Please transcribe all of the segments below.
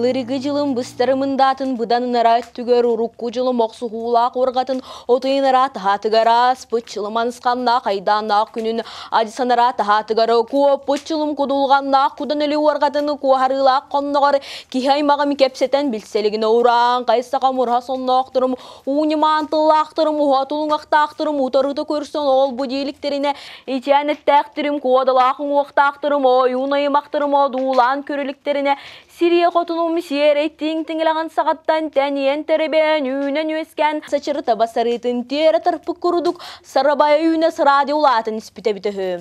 Былыргы дьылым быстары мындаатын быдан ынара өттүгэр урукку дьылым охсуһуулаах уорҕатын отуйунара таһаатыгар ааспыт чылым анысханнаах айдааннаах күнүн адьсанара таһаатыгар куоппут чылым кудулҕаннаах кудан өлүү уорҕатын куоһарыылаах хонноҕор киһи аймаҕым кэпсэтэн билсэлигинэ ураан хайсаха мурха сонноохторум ууньумаан тыллаахтарым уһа тулуҥахтаахтарым утарыта көрсөн ол бу дииликтэринэ ичээн эттээхтэрим куодалаах уҥуохтаахтарым ойуун аймахтарым одуулаан көрүлүктэринэ сирие хотунум сиэрэй тиҥ тиҥилэҕин саҕаттан тэнийэн тэрэбээн үүнэн үөскээн сачырыта басарыытын тиэрэ тарпыт курдук сарабайа үүнэ сыраадьа улаатан испитэ эбитэ үһү.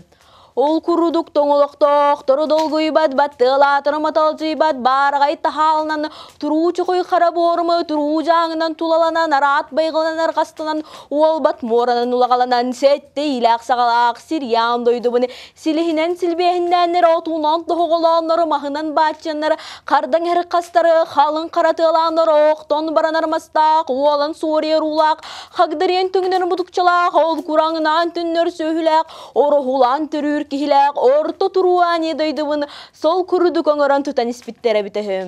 Ол курдук тоҥолохтоохтору долгуйбат, баттыалаатары маталдьыйбат, баараҕай таһаалынан, туруу чухуй хара буоруму туруу дьааҥынан тулаланан, араат байҕалынан арҕастанан, уолбат муоранан улаҕаланан, сэттэ иилээх саҕалаах сирьян дойдубун силиһинэн силбиэһиннээннэр, отуунан тоһоҕолооннор, маһынан бааччаннар, хардаҥ хастары, халыҥ хара тыалааннар, охтон баранар мастаах, уолан суоруйар уулаах, хагдарыйан түҥнэр мутукчалаах, ол кураҥнаан түннэр сүөһүлээх, ороһулаан төрүүр киһилээх орто туруани дойдубун сол курдук оҥорон тутан испиттэр эбитэ үһү.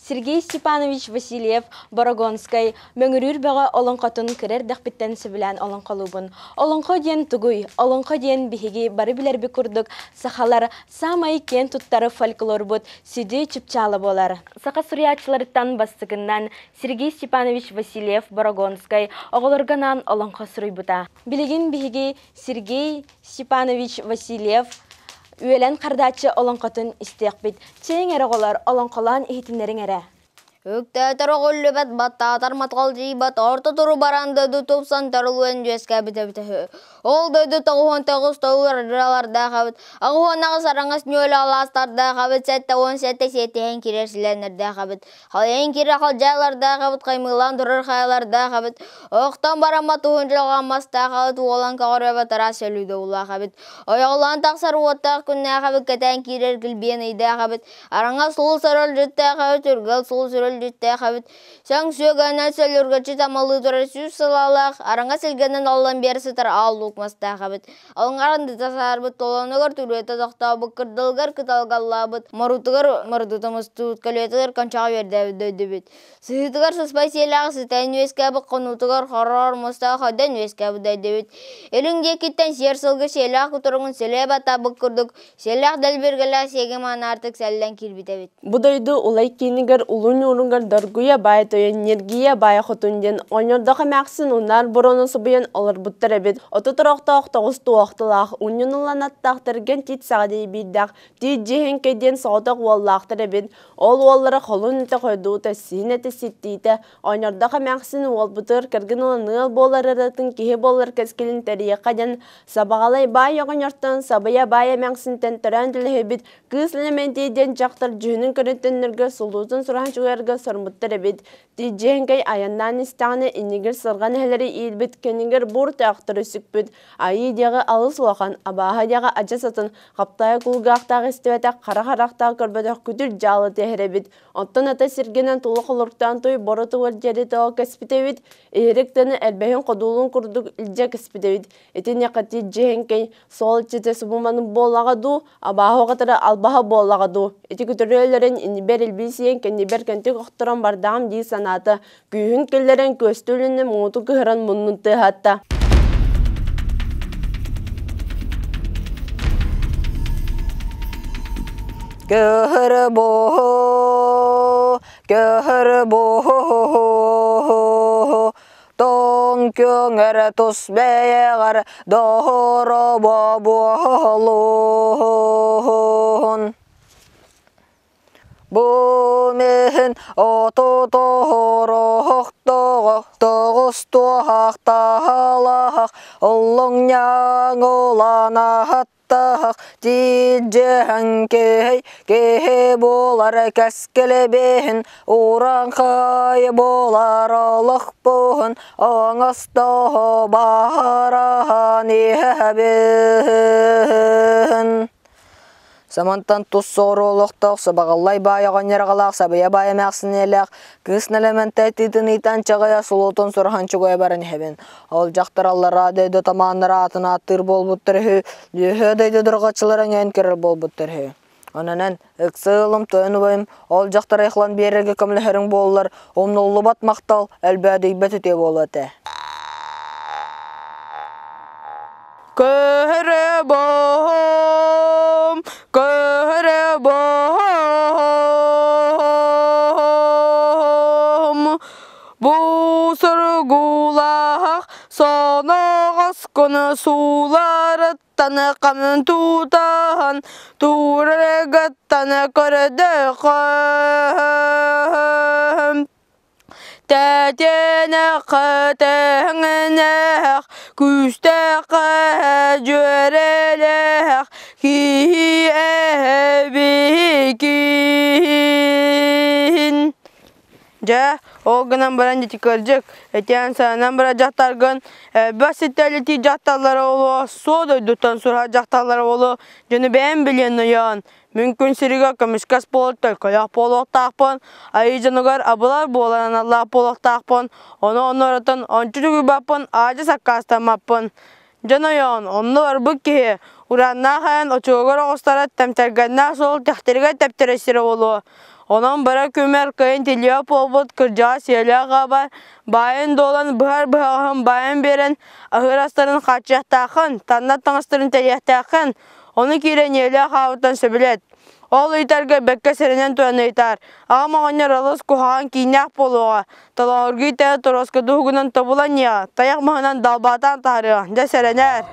Сергей Степанович Васильев Борогонскай Мөҥүрүүр бөҕө олоҥхотун кыра эрдэхпиттэн сөбүлээн олоҥхолуубун. Олоҥхо диэн тугуй? Олоҥхо диэн биһиги бары билэрбит курдук сахалар саамай киэн туттар фольклорбут сүдү чыпчаала буолар. Саха суруйааччыларыттан бастакыннан Сергей Степанович Васильев Борогонскай оҕолорго анаан олоҥхо суруйбута. Билигин биһиги Сергей Степанович Васильев Үөлэн хардааччы олоҥхотун истиэхпит. Чэйиҥ эрэ оҕолор, олоҥхолоон иһитиннэриҥ эрэ. Үктээтэр оҕуллубат, баттаатар матҕалдьыйбат, орто туру баран дойду тупсан тарыллан үөскээбит эбитэ үһү. Ол дойду 99 ыралардаах эбит, 88 араҥас ньүөлэ алаастардаах эбит, 77 сиэтиһэн киирэр силээннэрдээх эбит. Халыйан киирэ халдьаалардаах эбит, хаймыылаан турар хайалардаах эбит, охтон бараммат уһун дьылҕан мастаах эбит, уолан көҕөрүөбэт араас өлүүгэ уулаах эбит, ойоҕолоон тахсар уоттаах күннээх эбит, кэтээн киирэр килбиэн ыйдаах эбит, араҥас суол сөрөлдьүттээх эбит, үргэл суол сөрөлдьүттээх эбит, сөҥ сүөгэнэн сөлүргэччи тамалыы турар сүүс сылаалаах, араҥас илгэнэн оллон биэрэ сытар аал луук мастаах эбит, Алыҥарын дыта саарбыт толоонугар түрүөтэ тохтообут, кырдалыгар кыталгаллаабыт, морутугар мордута мустубут, көлүөтүгэр кончаҕа үөрдээбит дойдубут. Сыһыытыгар сыспай сиэлээх сытайын үөскээбит, хонуутугар хороор мустаах хойдон үөскээбит дойдубут. Илин диэкиттэн сиэр сылгы сиэлээх кутуругун сэлиэ баттаабыт курдук, сиэлээх дэлбиргэлээх сиэги манаартык сэллэн киирбит эбит. Бу дойду Улай киинигэр Улуу Ньууругар Доргуйа баай тойон Ньиргийэ баай хотун диэн оонньордох эмээхсин унаар буруону субуйан олорбуттар эбит. 30 охтоох тоҕус туохталаах, унньун ылан аттаах тэргэн тиит саҕа биирдээх, тиит дьиэһиҥкэй диэн соҕотох уоллаахтар эбит. Ол уоллара холун этэ хойдуута, сиһин этэ ситтиитэ, оонньордох эмээхсин уолбутугар кэргэн ылан ыал буолар ыратын киһи буолар кэскилин тэрийиэххэ диэн Сабаҕалай баай оҕонньортон Сабыйа баай эмээхсинтэн төрөөн төлөһүйбүт Кыыс Лэмэнтий диэн дьахтар дьүһүнүн көрөн төннөргө сулуутун сураһан чугуйарга соруммуттар эбит. Тиийдьиэҥкэй айаннаан истэҕинэ иннигэр сырҕан эһэлэри иилбит, кэннигэр бур тойохтору сүкпүт. Айыы диэҕи алыс улахан, абааһы диэҕи адьас атын, хаптаайы кулгаахтаах истибэтэх, хара харахтаах көрбөтөх күтүр дьаалы түһэр эбит. Оттон ата сиргэнэн тула холоруктаан туй боротугар диэри тоҕо кэспит эбит, иһирик тыаны элбэһин ходуулун курдук илдьэ кэспит эбит. Итиниэхэ тиийдьиэҥкэй суол иччитэ субуманы буоллаҕа дуу, абааһы оҕоторо албаһа буоллаҕа дуу, ити күтүрү өлөрөн иннибэр илбии сиэн кэннибэр кэнтик охторон бардаҕым дии санаата, күүһүн киллэрэн күөстүү үлүннэ муҥуту кыһыран муннун тыаһатта. Көһөр буһу, көһөр буһу, тоҥ көҥөр тус бэйэҕэр доһоробо буолуһун. Бу миһин оту тоһороһохтоҕо тоҕус туоһахтаһалаһах оллоҥньаҥ уланаһат Таһах тиидьэһэн киһи киһи буолар кэскилэбиһин урааҥхай буолар олохпуһун оҥостоһо баһараһан иһэбин. Самантан тус соҕуруу олохтоох Сабаҕаллай баай оҕонньор аҕалаах Сабыйа баай эмээхсин ийэлээх Кыыс Нэлэмэнтэй тыытын ыйтан чаҕыйа сулуутун сураһан чугуйа баран иһэбин. Ол дьахтар аллараа дойду атамааннара аатын ааттыыр буолбуттар үһү, үөһээ дойду дурҕаччылара өҥөйөн көрөр буолбуттар үһү. Онон ыксыылым, тойон убайым ол дьахтар айхлан биэрэргэ көмөлөһөрүҥ буоллар, умнуллубат махтал өлбөөдүйбэт үтүө буолуо этэ. Көһөрө боһом, көһөрө боһом, бу соргулаах соноҕос куну сууларыттан хамын тутаһан туурарыгыттан көрдөөхөм. Тэтиэнэххэ тэҥнээх, күүстэххэ дьүөрэлээх киһи эбикин. Дьэ, ол гынан баран ити кырдьык, этиэн сананан барар дьахтаргын элбэх ситэлитии дьахталлара буолуо, суо дойдуттан сураһар дьахталлара буолуо, дьону бэйэм билиэн ойоон, Мин күн сиригэр көмүскэс буолар төлкөлөөх буолуохтаахпын, айыы дьонугар абылар буолар аналлаах буолуохтаахпын, ону оноротон ончу чугуйбаппын, аадьыс аккаастаммаппын. Дьон ойоон, онно барбыт киһи, урааннаах айан очугугар оҕустара тэмтэргэннээх суол тэхтэригэр тэптэрэ сирэ буолуо. Онон бара күмэр кыайын тилийэ буолбут кырдьаҕас сиэлээх аҕабар баайын-дуолан быһар быһаҕаһын баайан биэрэн аһыыр астарын хааччыйахтааххын, таннар таҥастарын тэрийиэхтээххин, Ону киирэн ийэлээх аабыттан сөбүлэт. Ол ыйтарга бэккэ сэрэнэн туран ыйытаар. Аҕам оҕонньор олус куһаҕан кииннээх буолуоҕа. Толооргуй тэйэ торуоска дуһугунан тобулан иэҕэ, тайах маһынан далбаатаан таһаарыаҕа. Дьэ сэрэнээр.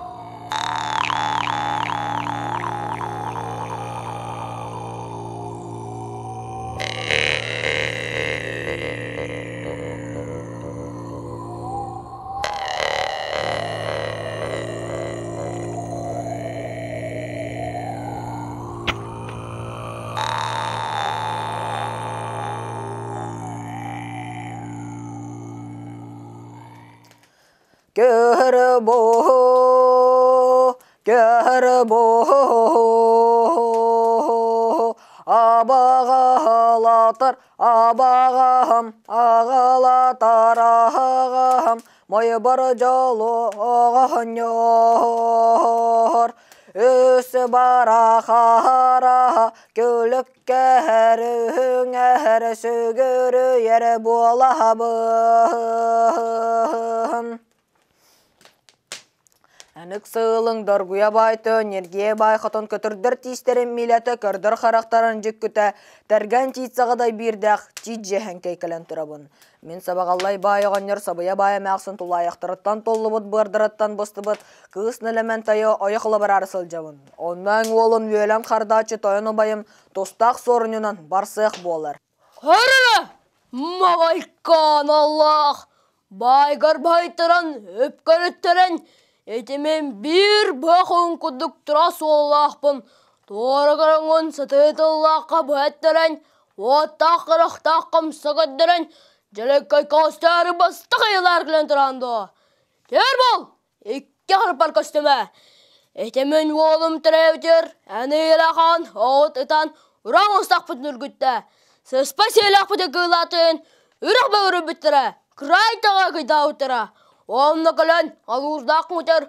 Көрбо, көрбо, абаҕалатар абаҕаһым, аҕалатар аҕаһым, Мойбор дьолу оҕонньор, Үс барахара күлүккэһэр үһүҥэһэр сүгүрүйэр буолаһабын. Анык сыылыҥ доргуйа баайты, ньиргиэ баай хотон көтөрдөр тиистэрин милэтэ, көрдөр харахтарын дьүккүтэ, тэргэн тиит саҕадай биирдээх тиит дьиэһэҥкэй кэлэн турабын. Мин сабаҕаллай баай оҕонньор сабыйа баай эмээхсин тулаайахтарыттан туллубут быардарыттан быстыбыт кыыс нэлэмэн тайы ойох ыла бараары сылдьабын. Онно эн уолун үөлэн хардааччы тойон убайым тустаах суорунньунан барсыах буолар. Көрүмэ! Мабайкаан Аллах! Баайгар баһыйтаран, үпкэр үттэрэн, ити мин биир быах курдук тура суоллаахпын, туора көрөҥҥүн сытыы тыллаахха быһа эттэрэн, уоттаах харахтаах хамса көрдөрөн, дьэлэккэй көстөөрү бастакы айылаар кэлэн туран дуо? Тиэр бол! Икки харпар көстүмэ! Ити мин уолум төрөөбүтүгэр эн ыйылахан оҕут ытан ураҥ устахпытын үргүттэ. Сыспай сиэлээхпитин кыылаатын үрэх бөҕүрүйбүттэрэ, кыраай таҕа кыйдаабыттара. Онно кэлэн алуурдаах күҥүтэр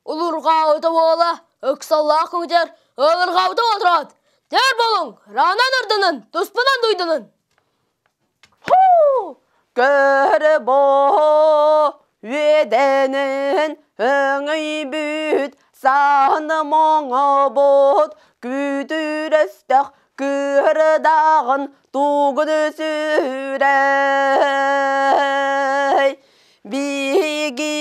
улуурҕаабыта буола, ыксаллаах күҥүтэр ыалырҕаабыта буолтараат. Тэр болуҥ, ранан ырданын, туспунан дуйданын. Көрбо үөдэнин өҥөйбүт саһын моҥобут күтүрөстөх кыырдаҕын тугун сүрэй биһиги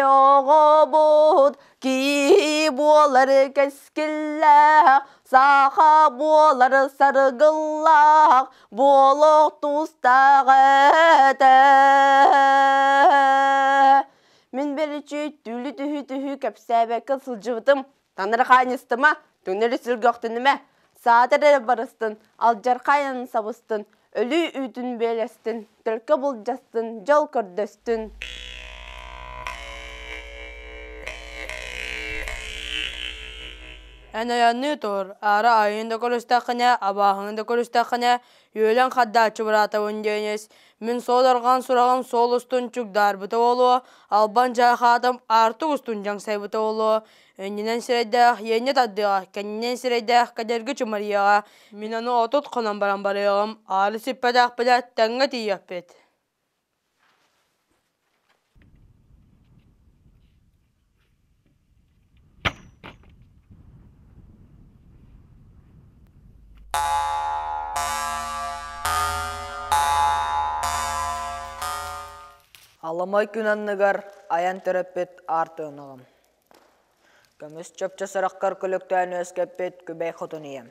оҕобут киһи буолар кэскиллээх саха буолар саргыллаах буолуох тустаах этэ. Мин бэричүй түлү түһү түһү кэпсээбэккэ сылдьыбытым. Танара хаанньыстыма, түҥнэри сүргөхтүнүмэ. Саатар эрэ барыстын, алдьархайын сабыстын, өлүү үүтүн биэлэстин, төлкө былдьастын, дьол көрдөстүн. Эн айанныы тур, аара айын да көрүстэххинэ, абааһыны да көрүстэххинэ, үөлэн хардааччы быраатабын диэн ис. Мин суодарҕаан сураҕым суол устун чугдаарбыта буолуо, албан дьаахаатым аартык устун дьаҥсайбыта буолуо, иннинэн сирэйдээх иэнньэ тардыаҕа, кэннинэн сирэйдээх кэдэрги чымарыйыаҕа. Мин ону 30 хонон баран барыаҕым, аары сиппэтэхпинэ тэҥҥэ тиийиэхпит. Аламай күн анныгар айан төрөппүт аар тойоноҕум. Көмүс чопчу сараххар күлүктээн үөскэппит күбэй хотун ийэм.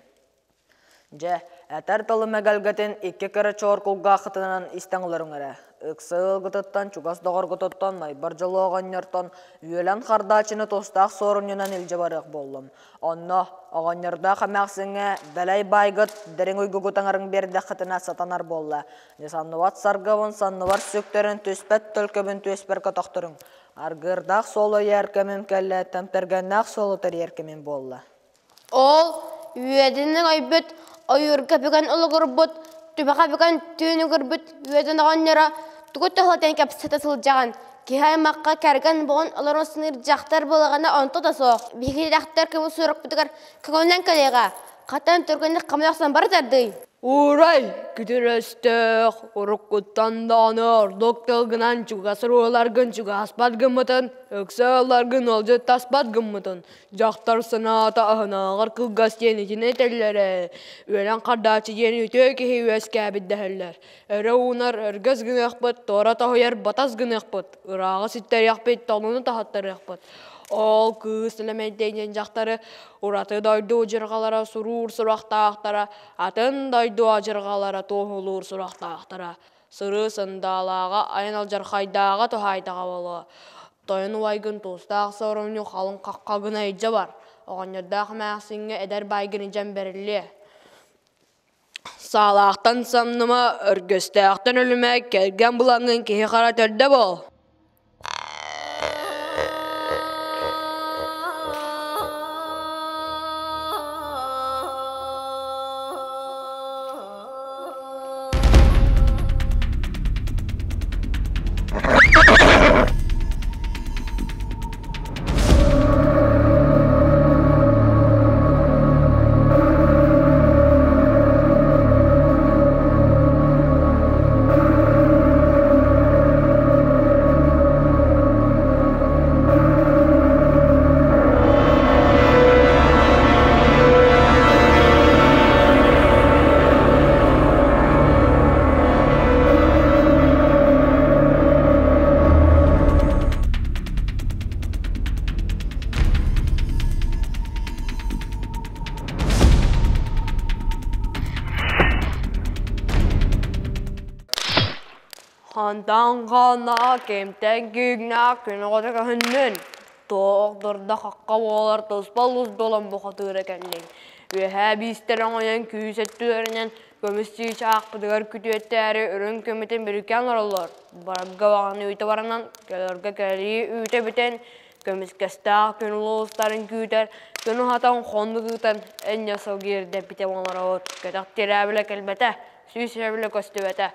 Дьэ, этэр тылым эгэлгэтин икки кыра чуор кулгааххытынан истэн олоруҥ эрэ. Ыкса ыалгытыттан, чугас доҕоргутуттан, майбар дьолу оҕонньортон үөлэн хардааччыны тустаах суорумньунан илдьэ барыах буоллум. Онно оҕонньордоох эмээхсиҥҥэ дэлэй баайгыт дириҥ уйгугут аҥарын биэрдэххитинэ сатанар буолла. Дьэ санныбат саргыбын санныбар сүктэрин түспэт төлкөбүн түөспэр көтөхтөрүҥ. Аргыардаах суолу ыйар кэмим кэллэ, тэмтэргэннээх суолу тэрийэр кэмим буолла. Ол үөдэнин ойбут, ойуурга бүгэн улугурбут, түбэҕэ бүгэн түүнүгүрбүт үөдэн оҕонньоро тугу туһалатан кэпсэтэ сылдьаҕын? Киһи аймахха кэргэн буолан олорон сыныыр дьахтар буолаҕына онто да суох. Биһиги дьахтар көмүс суорукпутугар көҥүлүнэн кэлиэҕэ. Хатан түргэнник хамнах охсон бары тардый. Уурай, күтүр өстөөх, уруккуттан даҕаны ордук тылгынан чугас урууларгын чугаспат гыммытын, ыкса ыалларгын ыалдьыттаспат гыммытын, Дьахтар санаата аһынааҕар кылгас диэн итини этэллэр ээ, үөрэн хардааччы диэн үтүө киһи үөскээбит дэһэллэр. Өрө уунар өргөс гыныахпыт, туора тоһуйар батас гыныахпыт, ырааҕы ситтэриэхпит, толуну таһаттарыахпыт. Ол кыыс Нэлэмэнтэй диэн дьахтары ураты дойду удьурҕалара суруур сурахтаахтара, атын дойду адьырҕалара туоһулуур сурахтаахтара. Сырыы сындаалааҕа айан алдьархайдааҕа туһаайдаҕа буолуо. Тойон убайгын туустаах соорумньу халыҥ хахха гына илдьэ бар, оҕонньордоох эмээхсиҥҥэ эдэр баайгын илдьэн бэриллиэ. Саалаахтан самныма, өргөстөөхтөн өлүмэ, кэргэн булаҥҥын киһи хара төрдө буол. Хантан ханна кимтэн киҥнээх күн оҕото көһүннүн? Туох дурда хахха буолар туспа олус долон бухатыыра кэллиҥ. Үөһээ биистэр оҥойон күүс өттүлэринэн көмүс чыычаахпытыгар күтүөттээри үрүҥ көмүтүн бүрүкээн олороллор. Барарга баҕаны үүтэ баранан, кэлэргэ кэлии үүтэ бүтэн, көмүскэстээх күн улуустарын күүтэр, күн уһатан хоннук ыытан, энньэ сылгы ирдэппитэ буоларобут. Көтөх тирээбилэ кэлбэтэ, сүүс эбилэ көстүбэтэ.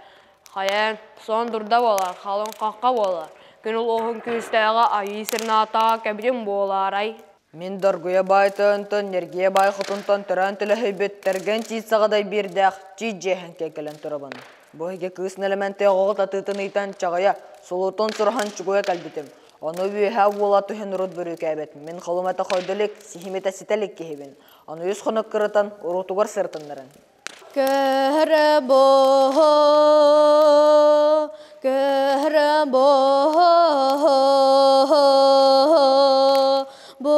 Хайаан, сон дурда буолар, халыҥ хахха буолар. Күн улууһун күүстээҕэ айыы сирнаатаҕа кэбитин буолаарай? Мин Доргуйа баай тойонтон, Ньиргийэ баай хотунтан төрөөн төлөһүйбүт тэргэн тиит саҕадай биирдээх тиит дьиэһэҥкэ кэлэн турабын. Бу иһигэ кыыс Нэлэмэнтэй оҕоҕо татыытын ыйтан чаҕыйа, сулуутун сураһан чугуйа кэлбитим. Ону үөһэ уола түһэн урут бүрүүкээбит. Мин холум этэ хойдо илик, сиһим этэ ситэ илик киһибин. Ону үс хонук кырытан, уруутугар сырытыннарын. Көрө боһо, көрө боһо, бу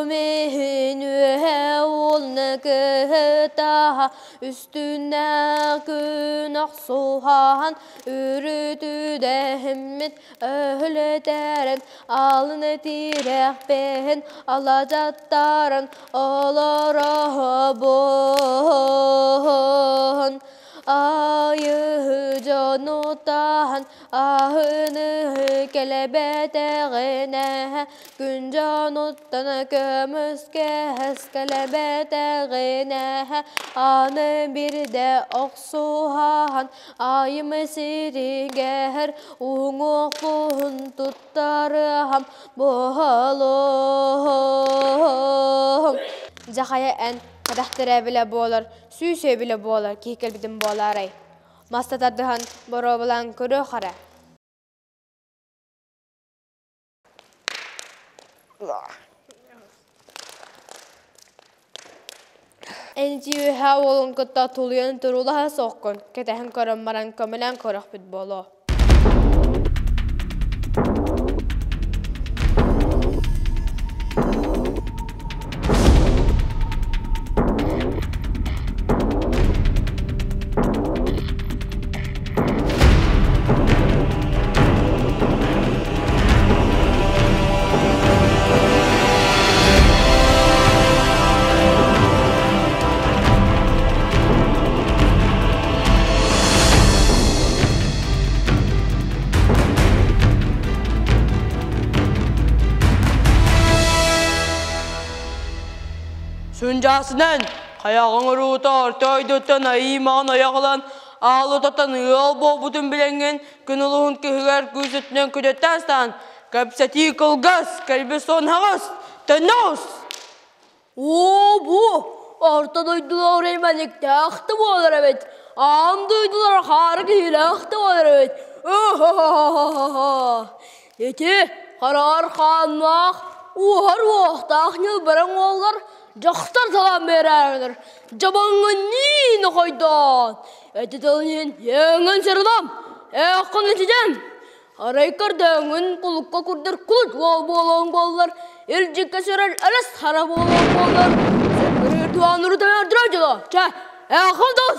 миһин үөһэ уолна кыһытаһа, үстүнэ күн охсуһаһан, үрүтүдэһиммит өһүлэтэрэн, алын тирэхпэһин алажаттаран олороһобун. Айыы дьонуттан аһыныһы кэлэбэтэҕинэ, күн дьонуттан көмүскэһэс кэлэбэтэҕинэ, аны бирдэ охсуһан айым сиригэр уҥуохпун туттарыһам буолуом. Дьахайа эн кэтэхтэрэ буолар, сүүс өйбүлэ буолар киһи кэлбитим буолаарай. Маста тардыһан боруобалаан көрүөх эрэ. Эн үөһэ уолун кытта тулуйан турулаһа соққун, кэтэһэн көрөн баран көмөлөөн көрөхпүт буолуо. Сүнжаасынан хайаҕың уруута орто ойдуттан айыы-маҕан ойоҕолон аалутаттан ыал буолбутун билэҥҥин күн улуһун кыһыгар күүс өттүнэн күдөттөн астаан кэпсэтии кылгас, кэлби сон хаҕыс, төннөс! Оо, бу орто дойдулар элмэниктээхти буолар эбит. Аан дойдулар хаары киһилээхти буолар эбит. Ити хараар хааннаах, уоһар уохтаах ньылбараҥ уоллар дьахтар талаан биэрээрилэр. Дьабаҥҥын хойдоон. Эти тылын иһин эҥин сырылам, ээххин итидэн. Арай көрдөөҥүн кулукка курдар кулут уол буолуоҥ буоллар, илдьиккэ сөрөр элэс хара буолуоҥ буоллар, сыргырыыр туаануру тэмэрдирэ дьоло. Чэ, ээххин тус!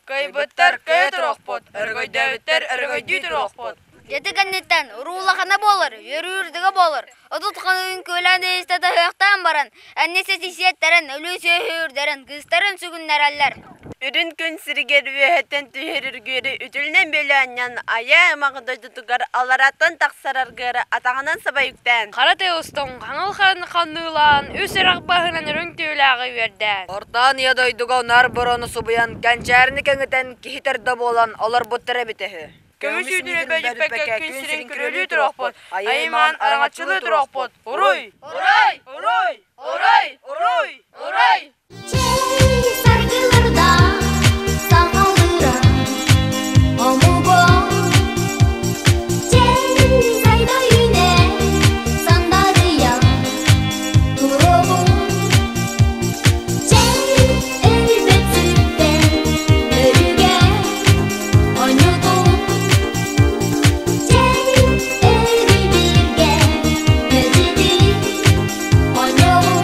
Кыйбыттар кыйа туруохпут, өрөгөйдөөбүттэр өрөгөйдүү туруохпут. Дьэти кэнниттэн уруулахана буолар, үөрүүрдүгэ буолар. Отут хонугун күөлээн дэйистэ таһыахтаан баран, эннисэ сиэттэрэн, өлүү сүөһүрдэрин, кыыстарын сүгүннэрэллэр. Үрүн күн сиригэр үөһэттэн түһэр үргүөрү үтүлүнэн бөлөөнньөн айа аймаҕы дойдутугар алараттан тахсар аргыары атаҕынан саба үктээн. Хара тыа устун хаҥыл ханныылаан, үс үрэх баһынан үрүҥ түүлээҕи үөрдээн. Ортаан ийэ дойдуга унаар борону субуйан, кэнчээрини кэҥитэн киһи төрдө буолан олорбуттар эбит үһү. Көмүс үүтүн өлбөдүппэккэ күн сирин күрүөлүү туруохпут, айымаан араҥаччылыы туруохпут. Уруй! Уруй! Уруй! Уруй! Уруй! Уруй! Саргыларда сахалыра омуго сайда үүнэ сандарыя туругу өлбөт сүппэт өрүгэ онньуту өрү бирге мэлдьити онньоҕу.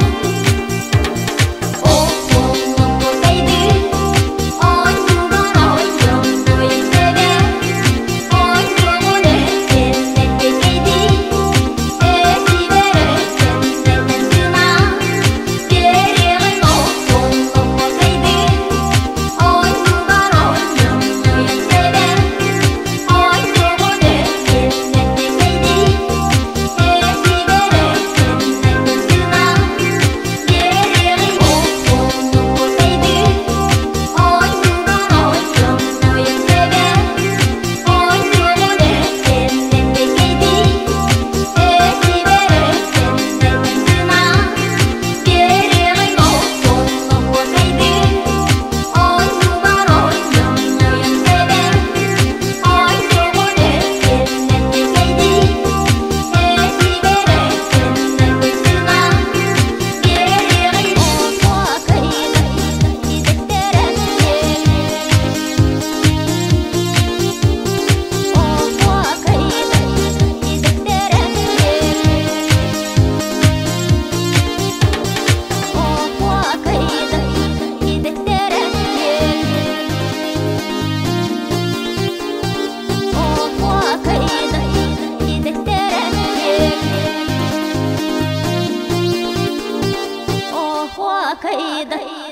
Дайда.